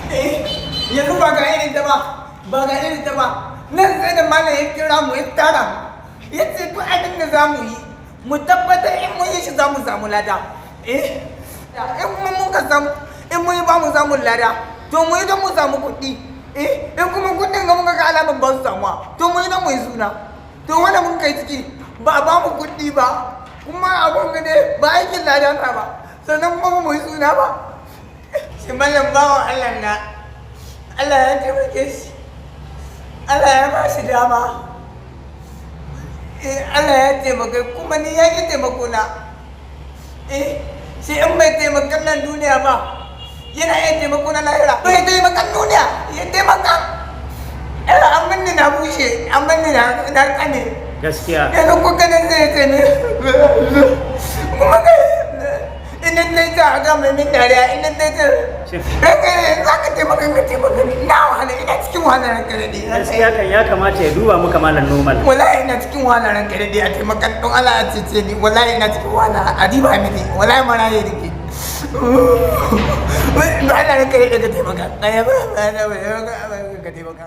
Eh, yanzu ba ga irin ta ba, ba ga irin ta ba. Nan sai da malam ya kira mu, ya tara mu, ya ce duk abin da za mu yi, mu tabbatar in mun yi shi za mu samu lada. Eh, in kuma mun ka samu, in mun yi ba mu samu lada, to mu yi don mu samu kuɗi. Eh, in kuma kuɗin ga muka ga alamar ba su samuwa, to mu yi don mu yi suna. To wanda mun kai ciki, ba a ba mu kuɗi ba, kuma abun ga dai ba aikin lada na ba, sannan kuma mu yi suna ba. Shi mallam bawan Allah na, Allah ya taimake shi, Allah ya ba shi dama. Eh, Allah ya taimake, kuma ni ya ki taimako na. Eh, shi in bai taimakan nan duniya ba, yana iya taimako na lahira. To ya taimakan duniya, ya taimaka. Eh, an manni na bushe, an manni na kane. Yanzu ko ganin zai ce ne kuma kai, idan na ta ga mai min dariya, idan na ta ranka ne, za ka taimaka, ka taimaka. Na wahala, ina cikin wahala, ranka ne. Gaskiya kan ya kamata ya duba muka, Malam Normal. Wallahi ina cikin wahala, ranka ne, a taimaka don Allah, a cece ni. Wallahi ina cikin wahala, a diba mini, wallahi mara ya rike don Allah, ranka ne, ka taimaka. Ɗaya ba ba ba, ka taimaka.